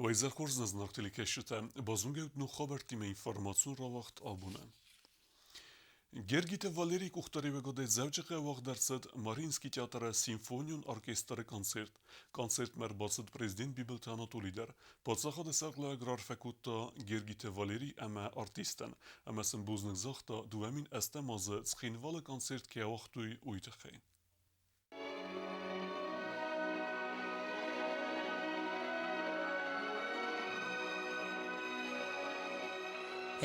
Уӕ хорз нӕ зынаргъ телекӕсджытӕ, базонгӕ ут ног хабӕрттимӕ информацион рауагъд абоны. Гергиты Валерий къухдариуӕгадӕй Дзӕуджыхъӕуы уагъд ӕрцыд Мариинский театры симфонион оркестры концерт. Концертмӕ ӕрбацыд президент Бибылты Анатолий дӕр. Паддзахады сӕргълӕууӕг раарфӕ кодта Гергиты Валерий ӕмӕ артисттӕн ӕмӕ сын бузныг загъта, 2008 азы Цхинвалы концерт кӕй ауагътой, уый тыххӕй.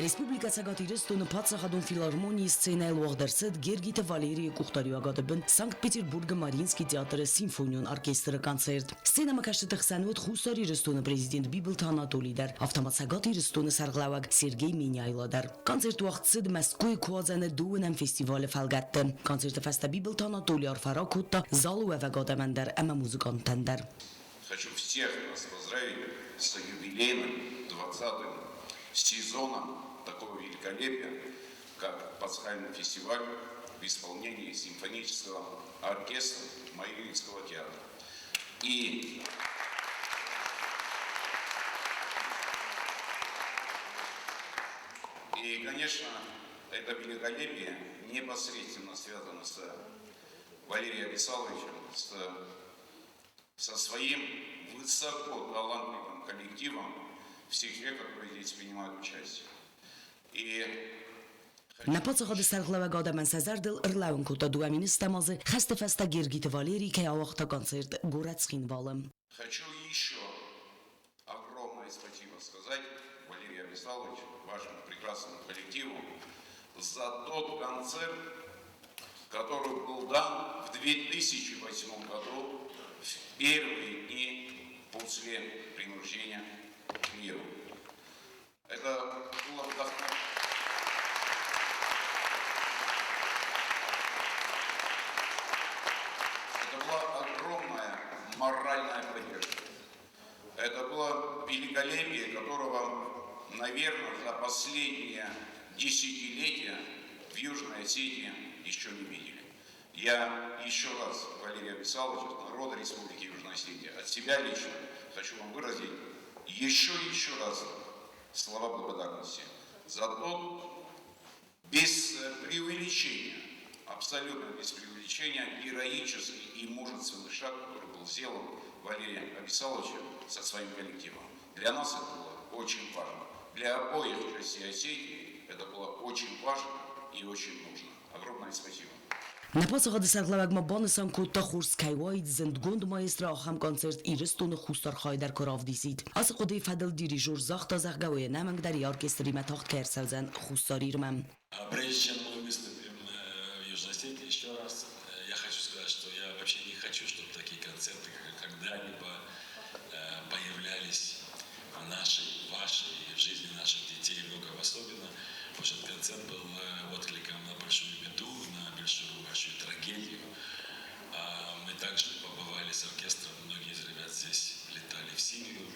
Республикӕ Цӕгат Ирыстоны паддзахадон филармонийы сценӕйыл уагъд ӕрцыд Гергиты Валерийы къухдариуӕгады бын Санкт-Петербургы Мариинский театры симфонион оркестры концерт. Сценӕмӕкӕсджыты хсӕн уыд Хуссар Ирыстоны президент Бибылты Анатолий дӕр, афтӕ ма Цӕгат Ирыстоны сӕргълӕууӕг Сергей Меняйло дӕр. Концерт уагъд цыд Мӕскуыйы куадзӕны дыууынӕм фестивалы фӕлгӕтты. Концерты фӕстӕ Бибылты Анатолий арфӕ ракодта залы уӕвӕг адӕмӕн дӕр ӕмӕ музыканттӕн дӕр. Хочу всех вас поздравить с юбилейным 20-м сезоном такого великолепия, как Пасхальный фестиваль в исполнении симфонического оркестра Мариинского театра. И, конечно, это великолепие непосредственно связано с Валерием Абисаловичем, со своим высоко талантливым коллективом всех тех, которые здесь принимают участие. И Нӕ паддзахады сӕргълӕууӕг адӕмӕн сӕ зӕрдыл ӕрлӕууын кодта 2010 азы хӕсты фӕстӕ Гергиты Валерий кӕй ауагъта концерт горӕт Цхинвалы. Хочу еще огромное спасибо сказать, Валерий Абисалович, вашему прекрасному коллективу за тот концерт, который был дан в 2008 году в первые дни после принуждения к миру. Это было вдохновение. Это была огромная моральная поддержка. Это было великолепие, которого, наверное, за последние десятилетия в Южной Осетии еще не видели. Я еще раз, Валерий Абисалович, от народа Республики Южная Осетия, от себя лично хочу вам выразить еще и еще раз слова благодарности за тот, без преувеличения, абсолютно без преувеличения, героический и мужественный шаг, который был сделан Валерием Абисаловичем со своим коллективом. Для нас это было очень важно. Для обоих частей Осетии это было очень важно и очень нужно. Огромное спасибо. Нӕ паддзахады сӕргълӕууӕг ма банысан кодта, хорз кӕй уаид зындгонд маэстро ахӕм концерт Ирыстоны хуссар хайы дӕр куы равдисид. Ацы хъуыдыйы фӕдыл дирижер загъта, зӕгъгӕ, уый ӕнӕмӕнгдӕр йӕ оркестримӕ тагъд кӕй ӕрцӕудзӕн Хуссар Ирмӕ. Прежде чем мы выступим в Южной Осетии, еще раз я хочу сказать, что я вообще не хочу, чтобы такие концерты когда-либо появлялись в нашей, вашей, в жизни наших детей и внуков особенно. Потому что этот концерт был откликом на большую беду, на большую, большую трагедию. Мы также побывали с оркестром, многие из ребят здесь летали в Сирию,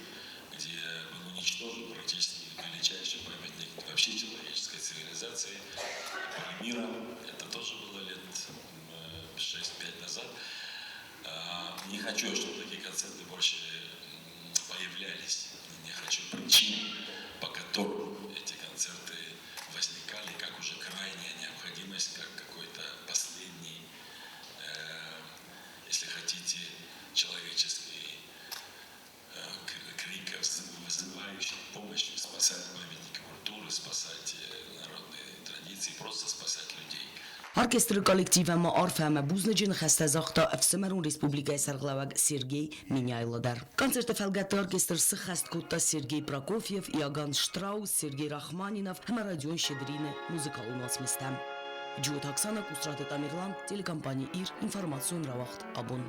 где был уничтожен практически величайший памятник вообще человеческой цивилизации, Пальмира. Это тоже было лет 6-5 назад. Не хочу, чтобы такие концерты больше появлялись. Не хочу причин, по которым эти концерты возникали, как уже крайняя необходимость, как какой-то последний, если хотите, человеческий крик, вызывающий помощь, спасать памятники культуры, спасать народные традиции, просто спасать людей. Оркестры коллектив ӕмӕ арфӕ ӕмӕ бузныджы ныхӕстӕ загъта ӕфсымӕрон республикӕйы сӕргълӕууӕг Сергей Меняйло дӕр. Концерты фӕлгӕтты оркестр сыххӕст кодта Сергей Прокофьев, Иоганн Штраус, Сергей Рахманинов ӕмӕ Родион Щедрины музыкалон уацмыстӕ. Джиоты Оксана, Кустраты Тамерлан, телекомпани «Ир», информацион рауагъд «Абон».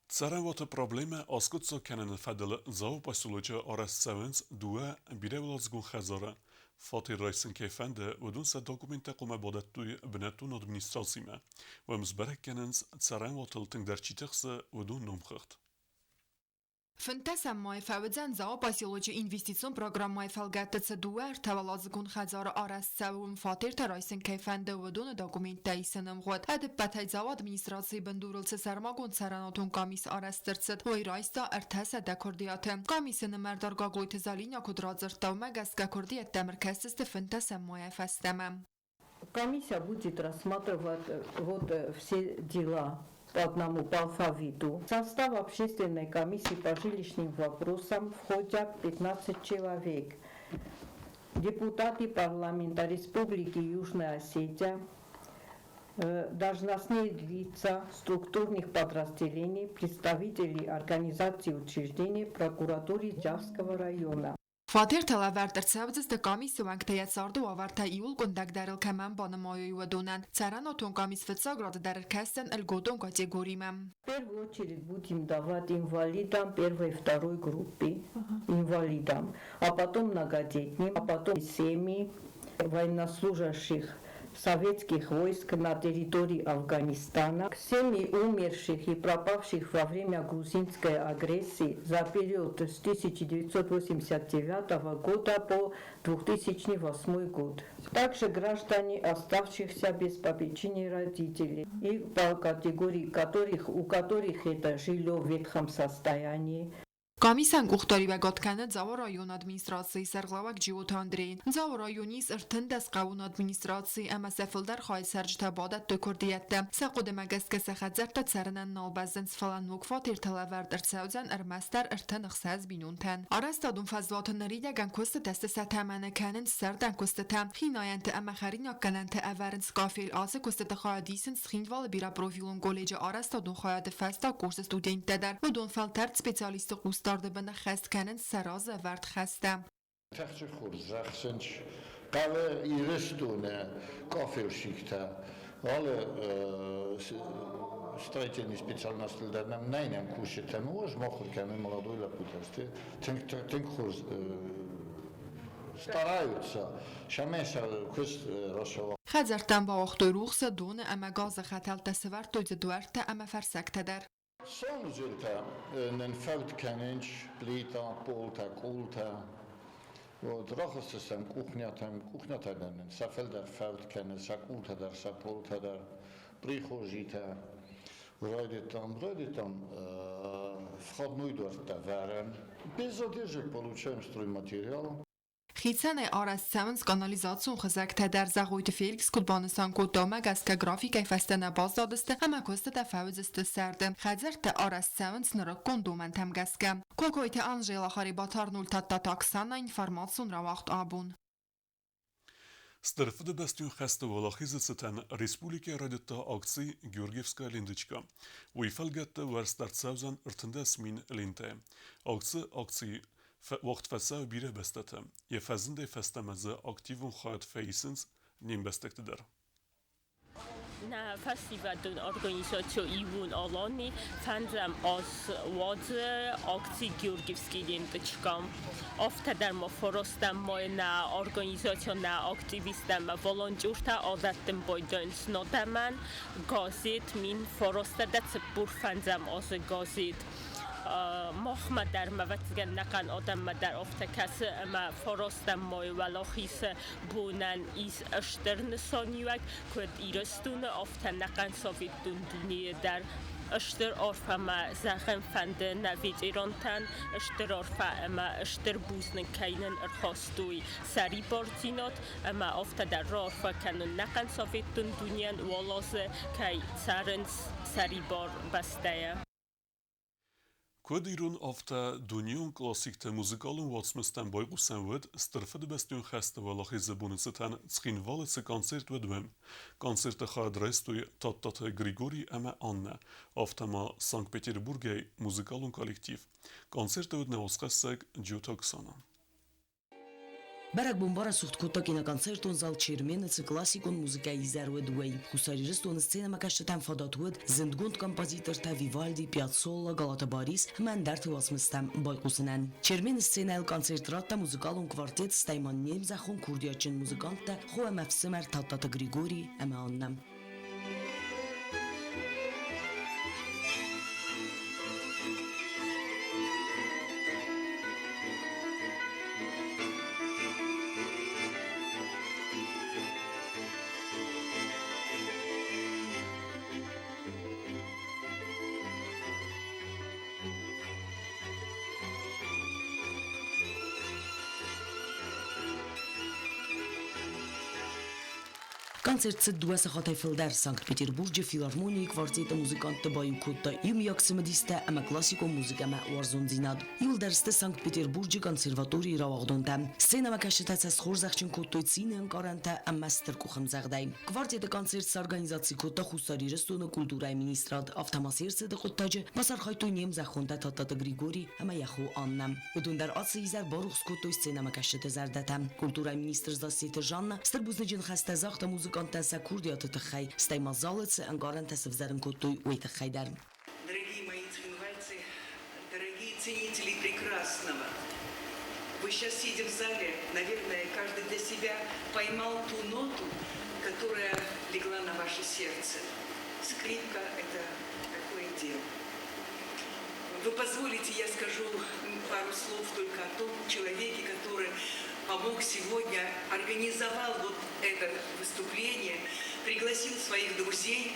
Цӕрӕнуаты проблемӕ аскъуыддзаг кӕныны фӕдыл Дзауы поселочы арӕзт цӕуынц дыууӕ бирӕуӕладзыгон хӕдзары. Фатер райсын кӕй фӕнды, уыдон сӕ документтӕ хъуамӕ бадӕттой бынӕттон администрацимӕ. Уым сбӕрӕг кӕнынц, цӕрӕнуатыл тынгдӕр чи тыхсы, уыдон номхыгъд. 15 майы фӕуыдзӕн Дзауы поселочы инвестицион программӕйы фӕлгӕтты цы дыууӕ ӕртӕуӕладзыгон хӕдзары арӕзт цӕуы, уым фатертӕ райсын кӕй фӕнды, уыдоны документтӕ исын ӕмгъуыд. Ӕдыппӕтӕй Дзауы администрацийы бындурыл цы сӕрмагонд цӕрӕнуатон къамис арӕзт ӕрцыд, уый райста 300 куырдиаты. Къамисы нымӕрдар Гаглойты Залинӕ куыд радзырдта, уымӕ гӕсгӕ куырдиӕттӕм ӕркӕсдзысты 15 майӕ фӕстӕмӕ. Комиссия будет рассматривать вот все дела по одному, по алфавиту. В состав общественной комиссии по жилищным вопросам входят 15 человек. Депутаты парламента Республики Южная Осетия, должностные лица структурных подразделений, представители организаций и учреждений прокуратуры Джавского района. Фатертӕ лӕвӕрд ӕрцӕудзысты къамисы уӕнгтӕ йӕ царды уавӕртӕ иууыл къуындӕгдӕрыл кӕмӕн банымайой, уыдонӕн. Цӕрӕнуатон къамис фыццаг рады дӕр ӕркӕсдзӕн льготон категоримӕ. В первую очередь будем давать инвалидам первой и второй группы, инвалидам, а потом многодетным, а потом семьи военнослужащих советских войск на территории Афганистана, семьи умерших и пропавших во время грузинской агрессии за период с 1989 года по 2008 год. Также граждане, оставшихся без попечения родителей и по категории которых, у которых это жилье в ветхом состоянии. Къамисӕн къухдариуӕгад кӕны Дзауы районы администрацийы сӕргълӕууӕг Джиоты Андрей. Дзауы районы ис 13 хъӕуон администрацийы ӕмӕ сӕ фылдӕр хайы цӕрджытӕ бадӕттой куырдиӕттӕ. Сӕ хъуыдымӕ гӕсгӕ сӕ хӕдзӕрттӕ цӕрынӕн нал бӕззынц, фӕлӕ ног фатертӕ лӕвӕрд ӕрцӕудзӕн ӕрмӕстдӕр 36 бинонтӕн. Арӕзтадон фӕзуаты ныридӕгӕн куыстытӕ сты сӕ тӕмӕны, кӕнынц сӕрдӕн куыстытӕ. Хинайӕнты ӕмӕ хӕринаггӕнӕнты ӕвӕрынц кафель. Ацы куыстыты хайад исынц Цхинвалы бирӕпрофилон колледжы арӕзтадон хайады фӕстаг курсы студенттӕ дӕр. Уыдон фӕлтӕрд специалистты хъусдарды бын ӕххӕст кӕнынц сӕ разы ӕвӕрд хӕстӕ. Тӕхджы хорзӕхсынч хъӕуы Ирыстоны къафелщиктӕ. Алы строительный специальностыл дӕр нӕм нӕй нӕм кусджытӕ. Ну, ӕз махуыр кӕнын молодой лӕппутӕ сты. Тынг тынг хорз стараются. Сӕмӕ сӕ куыст рацӕуа. Хӕдзӕрттӕм бауагътой рухсы, доны ӕмӕ газы хӕтӕлтӕ, сӕвӕрдтой дзы дуӕрттӕ ӕмӕ фӕрсӕгтӕ дӕр. Санузелтӕ нын фӕуд кӕнынц плита, пъолтӕ, къултӕ. Вот рахызтыстӕм кухнятӕм, кухнятӕ дӕр нын сӕ фылдӕр фӕуд кӕны, сӕ къултӕ дӕр, сӕ пъолтӕ дӕр, прихожийтӕ. Райдыдтам входной дуӕрттӕ вӕрӕн. Без задержек получаем стройматериал. Хицӕнӕй арӕзт цӕуынц канализацион хызӕгтӕ дӕр. Зӕгъойты Феликс куыд банысан кодта, уымӕ гӕсгӕ графикӕй фӕстӕ нӕ баззадысты ӕмӕ куыстытӕ фӕуыдзысты сӕрды. Хӕдзӕрттӕ арӕзт цӕуынц нырыккон домӕнтӕм гӕсгӕ. Кокойты Анжела, Харебаты Арнольд, Тадтаты Оксана, информацион рауагъд «Абон». Стыр Фыдыбӕстӕйон хӕсты уӕлахизы цытӕн республикӕйы райдыдта акци «Георгиевская ленточка». Уый фӕлгӕтты уӕрст ӕрцӕудзӕн 13 мин лентӕ. Акци акци уагъд фӕцӕуы бирӕ бӕстӕты. Йӕ фӕзындӕй фӕстӕмӕ дзы активон хайад фӕисынц не мбӕстӕгты дӕр. Нӕ фӕсивӕдон организаци «Иууон Алани» фӕндзӕм аз уадзы акци «Георгиевский ленточка». Афтӕ дӕр ма фарастӕм май нӕ организаци, нӕ активисттӕ ӕмӕ волонтертӕ адӕттын байдайынц адӕмӕн газет 1945 азы газет. Махмӕ дӕр, ӕвӕццӕгӕн, ӕнӕхъӕн адӕммӕ дӕр афтӕ кӕсы, ӕмӕ фарастӕм майы уӕлахизы бонӕн ис стыр нысаниуӕг, куыд Ирыстоны, афтӕ ӕнӕхъӕн советон дунейы дӕр. Стыр арфӕ мӕ зӕгъын фӕнды нӕ ветерантӕн, стыр арфӕ ӕмӕ стыр бузныг, кӕй нын ӕрхастой сӕрибардзинад ӕмӕ афтӕ дӕр раарфӕ кӕнын ӕнӕхъӕн советон дунейӕн, уал азы кӕй цӕрынц сӕрибар бӕстӕйы. Куыд ирон, афтӕ дунеон классикты музыкалон уацмыстӕм байхъусӕн уыд Стыр Фыдыбӕстӕйон хӕсты Уӕлахизы боны цытӕн Цхинвалы цы концерт уыд, уым. Концерты хайад райстой Тадтаты Григорий ӕмӕ Аннӕ, афтӕ ма Санкт-Петербургӕй музыкалон коллектив. Концерты уыд нӕ уацхӕссӕг Джиоты Оксана. Бӕрӕгбон барӕсугъд кодта киноконцертон зал «Чермен-ы» цы классикон музыкӕйы изӕр уыд, уый. Хуссар Ирыстоны сценӕмӕкӕсджытӕм фадат уыд зындгонд композитортӕ Вивальди, Пьяццолла, Галаты Барис ӕмӕ ӕндӕрты уацмыстӕм байхъусынӕн. «Чермен-ы» сценӕйыл концерт радта музыкалон квартет, стӕй ма не мзӕххон курдиатджын музыканттӕ хо ӕмӕ ӕфсымӕр Тадтаты Григорий ӕмӕ Аннӕ. Концерт цыд дыууӕ сахатӕй фылдӕр. Санкт-Петербурджы филармонийы квартеты музыкантты баиу кодта иумиаг цымыдистӕ ӕмӕ классикон музыкӕмӕ уарзондзинад. Иуылдӕр сты Санкт-Петербурджы консерваторийы рауагъдонтӕ. Сценӕмӕкӕсджытӕ сӕ схорзӕхджын кодтой цины ӕнкъарӕнтӕ ӕмӕ стыр къухӕмдзӕгъдӕй. Квартеты концерт сорганизаци кодта Хуссар Ирыстоны культурӕйы министрад. Афтӕ ма се рцыды хъуыддаджы бацархайдтой не мзӕххонтӕ Тадтаты Григорий ӕмӕ йӕ хо Аннӕ. Уыдон дӕр ацы изӕр барухс кодтой сценӕмӕкӕсджыты зӕрдӕтӕ. Культурӕйы министр Зассеты Жанна стыр бузныджы ныхӕстӕ загъта музыканттӕн сӕ курдиаты тыххӕй, стӕй ма залы цы ӕнкъарӕнтӕ сывзӕрын кодтой, уый тыххӕй дӕр. Дорогие мои цхинвальцы, дорогие ценители прекрасного, вы сейчас сидя в зале, наверное, каждый для себя поймал ту ноту, которая легла на ваше сердце. Скрипка – это такое дело. Вы позволите, я скажу пару слов только о том человеке, который помог сегодня, организовал вот это выступление, пригласил своих друзей.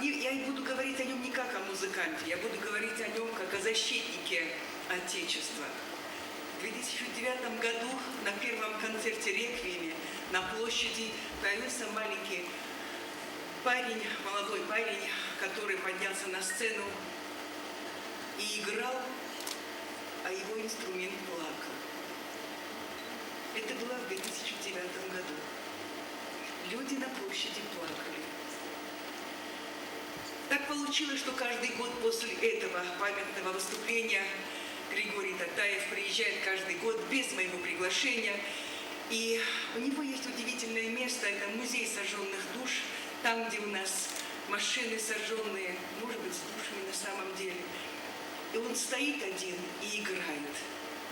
Я буду говорить о нем не как о музыканте, я буду говорить о нем как о защитнике Отечества. В 2009 году на первом концерте «Реквиеме» на площади появился маленький парень, молодой парень, который поднялся на сцену и играл, а его инструмент плакал. Это было в 2009 году. Люди на площади плакали. Так получилось, что каждый год после этого памятного выступления Григорий Татаев приезжает каждый год без моего приглашения. И у него есть удивительное место, это музей сожженных душ, там, где у нас машины сожженные, может быть, с душами на самом деле. И он стоит один и играет.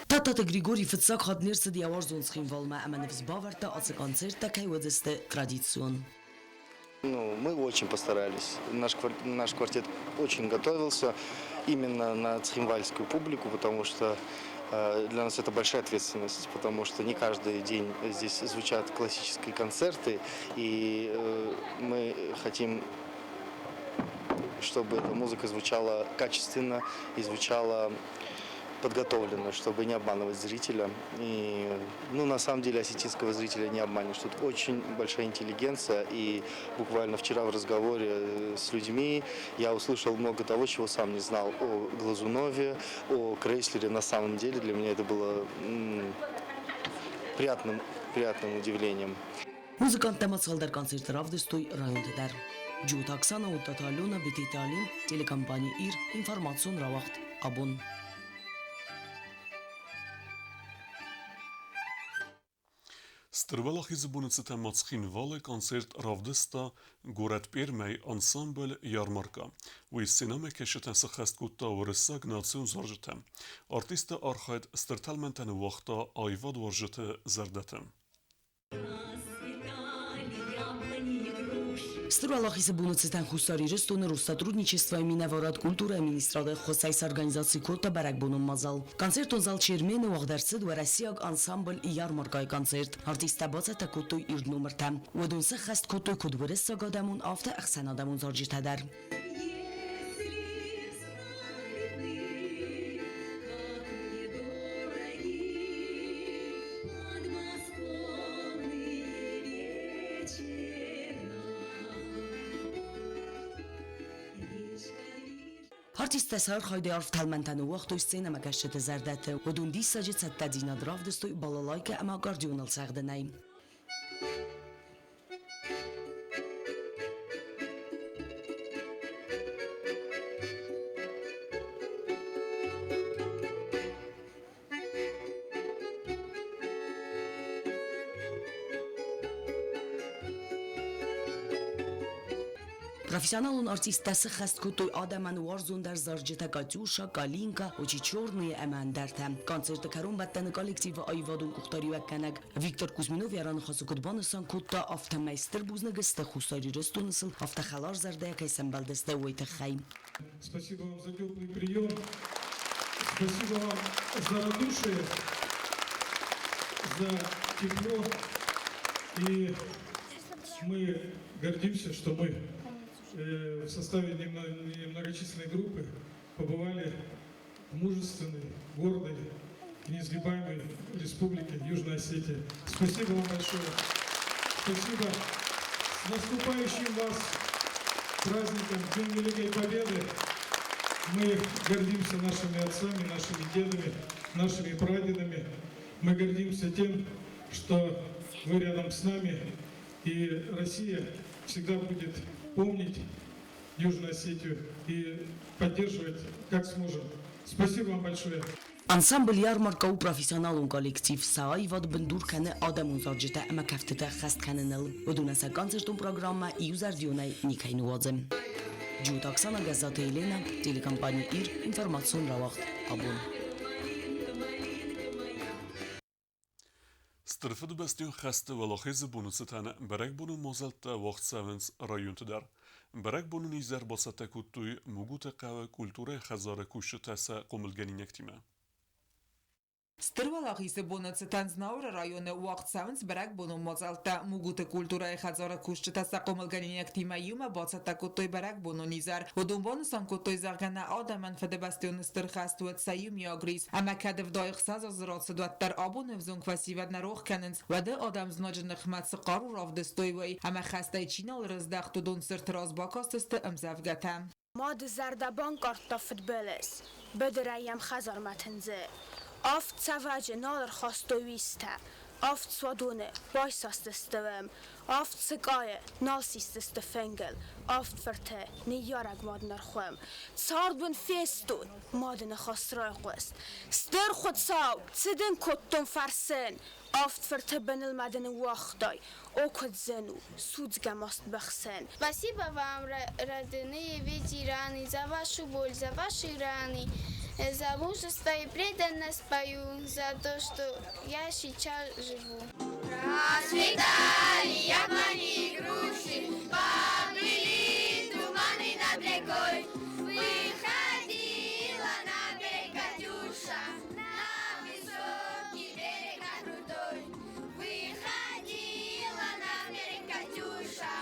Тадтаты Григорий фыццаг хатт не рцыд йӕ уарзон Цхинвалмӕ ӕмӕ ныфс бавӕрдта ацы концерттӕ кӕй уыдзысты традицион. Ну, мы очень постарались. Наш квартет очень готовился именно на цхинвальскую публику, потому что для нас это большая ответственность, потому что не каждый день здесь звучат классические концерты, и мы хотим, чтобы эта музыка звучала качественно и звучала подготовленно, чтобы не обманывать зрителя. И, ну, на самом деле, осетинского зрителя не обманешь. Тут очень большая интеллигенция, и буквально вчера в разговоре с людьми я услышал много того, чего сам не знал о Глазунове, о Крейслере. На самом деле для меня это было приятным, приятным удивлением. Музыканттӕ ма цалдӕр концерты равдыстой районты дӕр. Джиоты Оксана, Уттаты Алена, Бететы Алим, телекомпани «Ир», информацион рауагъд «Абон». Стыр Уӕлахизы боны цытӕн ма Цхинвалы концерт равдыста горӕт Пермӕй ансамбль «Ярмарка». Уый сценӕмӕкӕсджытӕн сӕххӕст кодта уырыссаг национ зарджытӕ. Артисты архайд стыр тӕлмӕнтӕ ныууагъта аивадуарзджыты зӕрдӕты. Стыр Уӕлахизы боны цытӕн Хуссар Ирыстоны Россотрудничествойы минӕварад культурӕйы министрады ӕххуысӕй сорганизаци кодта бӕрӕгбонон мадзал. Концертон зал Чермен-ы уагъд ӕрцыд уӕрӕсейаг ансамбль «Ярмаркайы» концерт. Артисттӕ бацӕттӕ кодтой ирд номыртӕ. Уыдон сӕххӕст кодтой куыд уырыссаг адӕмон, афтӕ ӕхсӕнадӕмон зарджытӕ дӕр. Артисттӕ сӕ архайдӕй арф тӕлмӕнтӕ ныууагътой сценӕмӕкӕсджыты зӕрдӕты. Уыдон диссаджы цӕттӕдзинад равдыстой балалайкӕ ӕмӕ аккордеоныл цӕгъдынӕй. Профессионалон артисттӕ сыххӕст кодтой адӕмӕн уарзондӕр зарджытӕ «Катюша», «Калинка», «Очи черные» ӕмӕ ӕндӕртӕ. Концерты кӕронбӕттӕны коллективы аивадон къухдариуӕггӕнӕг Виктор Кузьминов йӕ раныхасы куыд банысан кодта, афтӕмӕй стыр бузныг сты Хуссар Ирыстоны сыл афтӕ хӕларзӕрдӕйӕ кӕй сӕмбӕлдысты, уый тыххӕй. Спасибо вам за теплый прием. Спасибо вам за радушие, за тепло. И мы гордимся, что мы в составе немногочисленной группы побывали в мужественной, гордой, несгибаемой республике Южная Осетия. Спасибо вам большое. Спасибо. С наступающим вас праздником Днем Великой Победы! Мы гордимся нашими отцами, нашими дедами, нашими прадедами. Мы гордимся тем, что вы рядом с нами, и Россия всегда будет помнить Южную Осетию и поддерживать, как сможем. Спасибо вам большое. Ансамбль «Ярмарка» у профессионалон коллектив. Сӕ аивад бындур кӕны адӕмон зарджытӕ ӕмӕ кӕфтытӕ ӕххӕст кӕныныл. Уыдонӕн сӕ концертон программӕ иузӕрдионӕй никӕй ныууадзы. Джиоты Оксана, Гӕззаты Еленӕ, телекомпани «Ир», информацион рауагъд «Абон». Стыр Фыдыбӕстӕйон хӕсты Уӕлахизы боны цытӕн бӕрӕгбонон мадзӕлттӕ уагъд цӕуынц районты дӕр. Бӕрӕгбонон изӕр бацӕттӕ кодтой Мугуты хъӕуы культурӕйы хӕдзары кусджытӕ сӕ хъомылгӕнинӕгтимӕ. Стыр Уӕлахизы боны цытӕн Знауыры районы уагъд цӕуынц бӕрӕгбонон мадзӕлттӕ. Мугуты культурӕйы хӕдзары кусджытӕ сӕ хъомылгӕнинӕгтимӕ иумӕ бацӕттӕ кодтой бӕрӕгбонон изӕр. Уыдон банысан кодтой, зӕгъгӕ, нӕ адӕмӕн Фыдыбӕстӕйон Стыр хӕст уыд сӕ иумиаг рис. Ӕмӕ кӕд 76 азы рацыд, уӕддӕр абоны ӕвзонг фӕсивӕд нӕ рох кӕнынц, уӕды адӕм знаджы ныхмӕ цы хъару равдыстой, уый. Ӕмӕ хӕстӕй чи нал рыздӕхт, уыдон цырты раз бакастысты ӕмдзӕвгӕтӕ. Мады зӕрдӕ банкъардта фыдбылыз, быдырӕй йӕм хӕдзармӕ тындзы. Авд цӕвӕджы нал ӕрхастой уистӕ, авд суадоны байсастысты уым, авд сыкъайы нал систысты фынгыл, авд фырты ныййарӕг мад нырхуым. Цард уын фестут, мады ныхас райхъуыст. Стыр Хуыцау, цы дын кодтон фӕрсын? Авд фырты быныл мӕ ды ныууагътай, о куыд зын у, судзгӕ маст быхсын. Спасибо вам, родные ветераны, за вашу боль, за ваши раны, за мужество и преданность пою, за то, что я сейчас живу. Расцветали яблони и груши, поплыли туманы над рекой. Выходила на берег Катюша, на высокий берег, на крутой. Выходила на берег Катюша,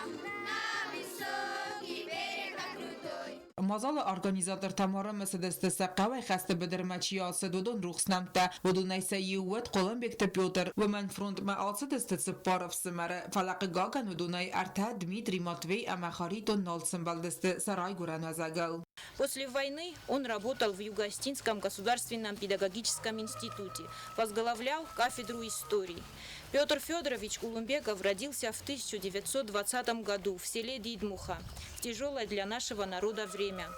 на высокий берег, на крутой. Мадзалы организатортӕ ма ӕрымысыдысты сӕ хъӕуӕй хӕсты быдырмӕ чи ацыд, уыдон рухс нӕмттӕ. Уыдонӕй сӕ иу уыд Хъуылымбегты Петр. Уымӕн фронтмӕ ацыдысты цыппар ӕфсымӕры, фӕлӕ хъыгагӕн уыдонӕй ӕртӕ Дмитрий, Матвей ӕмӕ Харитон нал сӕмбӕлдысты сӕ райгуырӕн уӕзӕгыл. После войны он работал в Юго-Остинском государственном педагогическом институте, возглавлял кафедру истории. Петр Федорович Улумбеков родился в 1920 году в селе Дидмуха, в тяжелое для нашего народа время.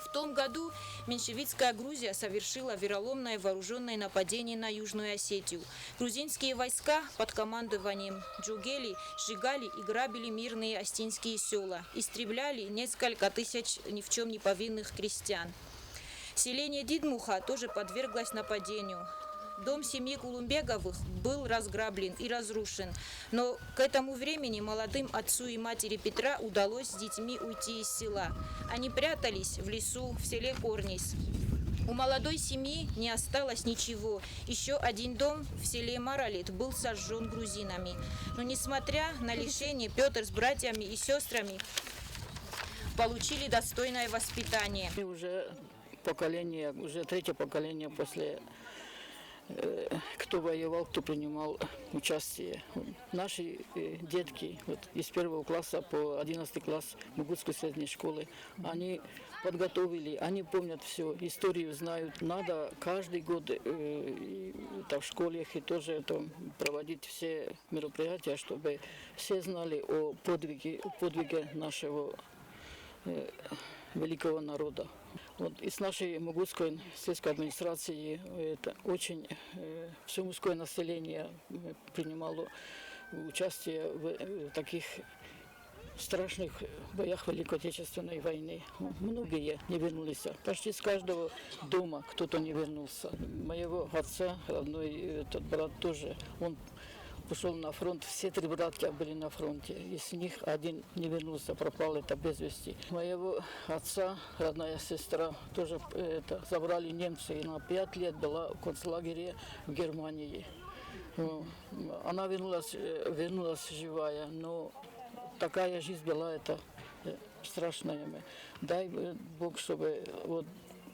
В том году меньшевистская Грузия совершила вероломное вооруженное нападение на Южную Осетию. Грузинские войска под командованием Джугели сжигали и грабили мирные осетинские села, истребляли несколько тысяч ни в чем не повинных крестьян. Селение Дидмуха тоже подверглось нападению. Дом семьи Кулумбеговых был разграблен и разрушен, но к этому времени молодым отцу и матери Петра удалось с детьми уйти из села. Они прятались в лесу в селе Корнис. У молодой семьи не осталось ничего. Еще один дом в селе Маралит был сожжен грузинами. Но несмотря на лишение, Петр с братьями и сестрами получили достойное воспитание. И уже поколение, уже третье поколение после кто воевал, кто принимал участие. Наши детки вот, из первого класса по 11 класс Мугутской средней школы, они подготовили, они помнят все, историю знают. Надо каждый год это в школе и тоже это, проводить все мероприятия, чтобы все знали о подвиге нашего великого народа. Вот из нашей Мугутской сельской администрации это очень все мужское население принимало участие в таких страшных боях Великой Отечественной войны. Многие не вернулись. Почти с каждого дома кто-то не вернулся. Моего отца, родной этот брат тоже, он пошел на фронт. Все три братья были на фронте. Из них один не вернулся, пропал это без вести. Моего отца, родная сестра, тоже это, забрали немцы. И на 5 лет была в концлагере в Германии. Она вернулась живая, но такая жизнь была, это страшная. Дай Бог, чтобы вот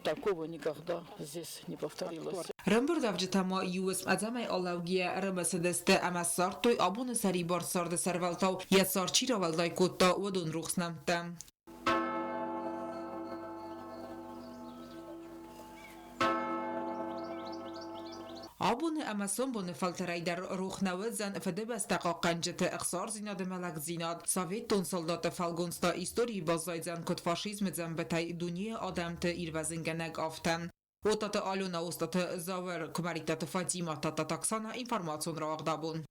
такого никогда здесь не повторилось. Рӕмбырдуӕвджытӕ ма иу уысм ӕдзӕмӕй алӕугӕйӕ ӕрымысыдысты ӕмӕ ссардтой абоны сӕрибар царды сӕрвӕлтау йӕ цард чи рауӕлдай кодта, уыдон рухс нӕмттӕ. Абоны ӕмӕ сомбоны фӕлтӕрӕй дӕр рох нӕ уыдзӕн Фыдыбӕстӕ хъахъхъӕнджыты ӕхсардзинад ӕмӕ лӕгдзинад. Советтон солдаты фӕлгонц та историйы баззайдзӕн куыд фашизмы дзӕмбытӕй дунейы адӕмты ирвӕзынгӕнӕг, афтӕ. Отаты Алена, Остаты Зауыр, Куымӕридтаты Фатимӕ, Тадтаты Оксана, информацион рауагъдабон.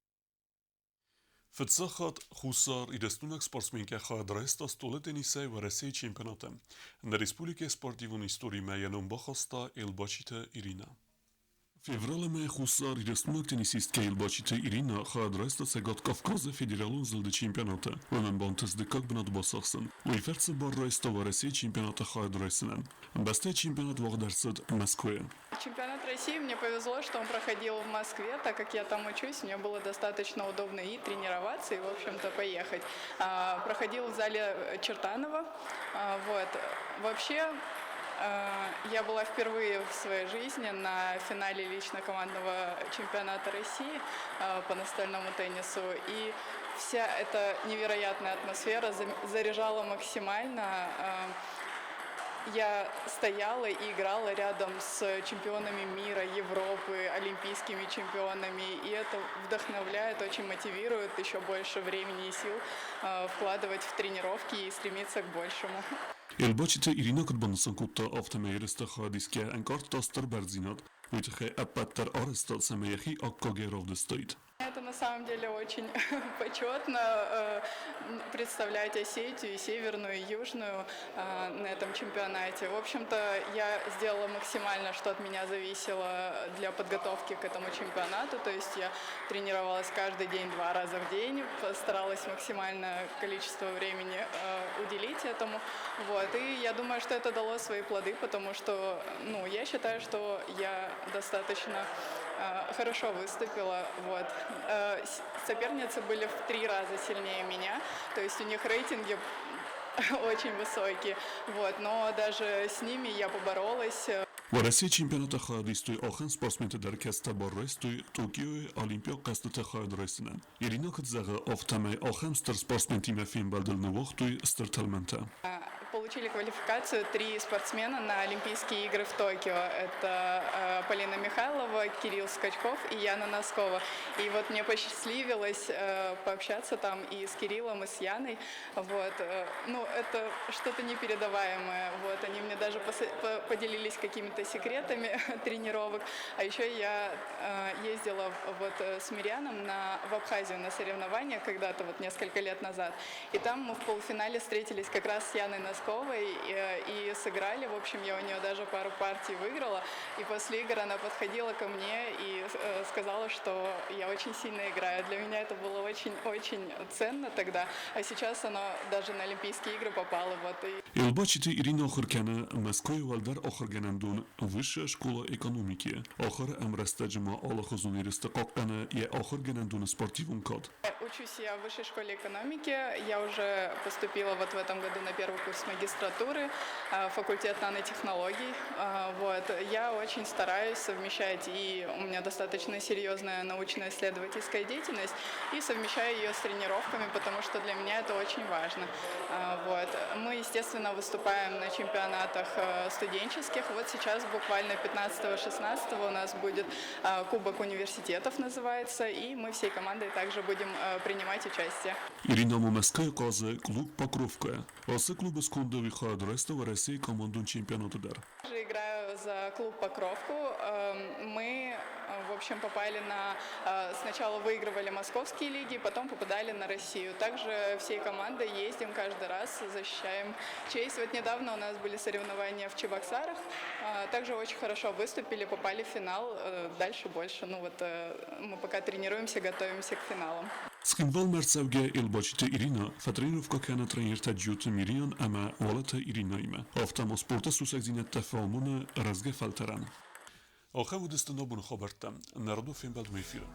Фыццаг хатт Хуссар Ирыстойнаг спортсменкӕ хайад райста стъолы теннисӕй Уӕрӕсейы чемпионаты. Нӕ республикӕйы спортивон историмӕ йӕ ном бахаста Елбачиты Иринӕ. Февралы мӕй Хуссар Ирыстойнаг теннисисткӕ Елбачиты Иринӕ хайад райста Цӕгат Кавказы федералон зылды чемпионаты. Уымӕн бантыст дыккаг бынат бацахсын. Уый фӕрцы бар райста Уӕрӕсейы чемпионаты хайад райсынӕн. Бӕстӕйы чемпионат уагъд ӕрцыд Мӕскуыйы. Чемпионат России мне повезло, что он проходил в Москве, так как я там учусь, мне было достаточно удобно и тренироваться, и, в общем-то, поехать. Проходил в зале Чертанова. Вот. Вообще, я была впервые в своей жизни на финале лично командного чемпионата России по настольному теннису. И вся эта невероятная атмосфера заряжала максимально. Я стояла и играла рядом с чемпионами мира, Европы, олимпийскими чемпионами. И это вдохновляет, очень мотивирует еще больше времени и сил вкладывать в тренировки и стремиться к большему. Елбачиты Иринӕ куыд банысан кодта, афтӕмӕй ерысты хайадисгӕ ӕнкъардта стыр бӕрндзинад, уый тыххӕй ӕппӕт дӕр арӕзта, цӕмӕй йӕхи аккагӕй равдыстаид. Это на самом деле очень почетно представлять Осетию, и северную, и южную на этом чемпионате. В общем-то, я сделала максимально, что от меня зависело для подготовки к этому чемпионату. То есть я тренировалась каждый день два раза в день, постаралась максимальное количество времени уделить этому. Вот. И я думаю, что это дало свои плоды, потому что, ну, я считаю, что я достаточно хорошо выступила. Вот. Соперницы были в 3 раза сильнее меня, то есть у них рейтинги очень высокие. Вот. Но даже с ними я поборолась. Уӕрӕсейы чемпионаты хайад истой ахӕм спортсментӕ дӕр, кӕцытӕ бар райстой Токиойы Олимпиаг хъӕзтыты хайад райсынӕн. Иринӕ куыд зӕгъы, афтӕмӕй ахӕм стыр спортсментимӕ фембӕлдыл ныууагътой стыр тӕлмӕнтӕ. Получили квалификацию три спортсмена на Олимпийские игры в Токио. Это Полина Михайлова, Кирилл Скачков и Яна Носкова. И вот мне посчастливилось пообщаться там и с Кириллом, и с Яной. Вот. Ну, это что-то непередаваемое. Вот. Они мне даже поделились какими-то секретами тренировок. А еще я ездила вот с Мирьяном в Абхазию на соревнования когда-то, вот несколько лет назад. И там мы в полуфинале встретились как раз с Яной Носковой и сыграли. В общем, я у нее даже пару партий выиграла. И после игр она подходила ко мне и сказала, что я очень сильно играю. Для меня это было очень-очень ценно тогда. А сейчас она даже на Олимпийские игры попала. Вот, и Елбачиты Иринӕ ахуыр кӕны Мӕскуыйы уӕлдӕр ахуыргӕнӕндон Высшая школа экономики. Ахуыры ӕмрӕстӕджы ма алыхуызон ерысты хъахъхъӕны йӕ ахуыргӕнӕндоны спортивон кад. Учусь я в Высшей школе экономики. Я уже поступила вот в этом году на первый курс магистратуры, факультет нанотехнологий. Вот. Я очень стараюсь совмещать, и у меня достаточно серьезная научно-исследовательская деятельность, и совмещаю ее с тренировками, потому что для меня это очень важно. Вот. Мы, естественно, выступаем на чемпионатах студенческих. Вот сейчас буквально 15-16 у нас будет Кубок университетов называется, и мы всей командой также будем принимать участие. Иринӕ ма Мӕскуыйы хъазы клуб Покровка. Ацы клубы сконды уый хайад райста Уӕрӕсейы командон чемпионаты дӕр. Играю за клуб Покровку. Мы, в общем, попали на... Сначала выигрывали московские лиги, потом попадали на Россию. Также всей командой ездим каждый раз, защищаем честь. Вот недавно у нас были соревнования в Чебоксарах. Также очень хорошо выступили, попали в финал. Дальше больше. Ну вот мы пока тренируемся, готовимся к финалам. Цхинвалмӕ ӕрцӕугӕ Елбачиты Иринӕ фӕтренировкӕ кӕны тренертӕ Джиоты Мириан ӕмӕ Уалыты Иринӕимӕ. Афтӕ ма спорты сусӕгдзинӕдтӕ фӕамоны рӕзгӕ фӕлтӕрӕн. Ахӕм уыдысты нӕ боны хабӕрттӕ. Нӕ радон фембӕлдмӕ эфиры.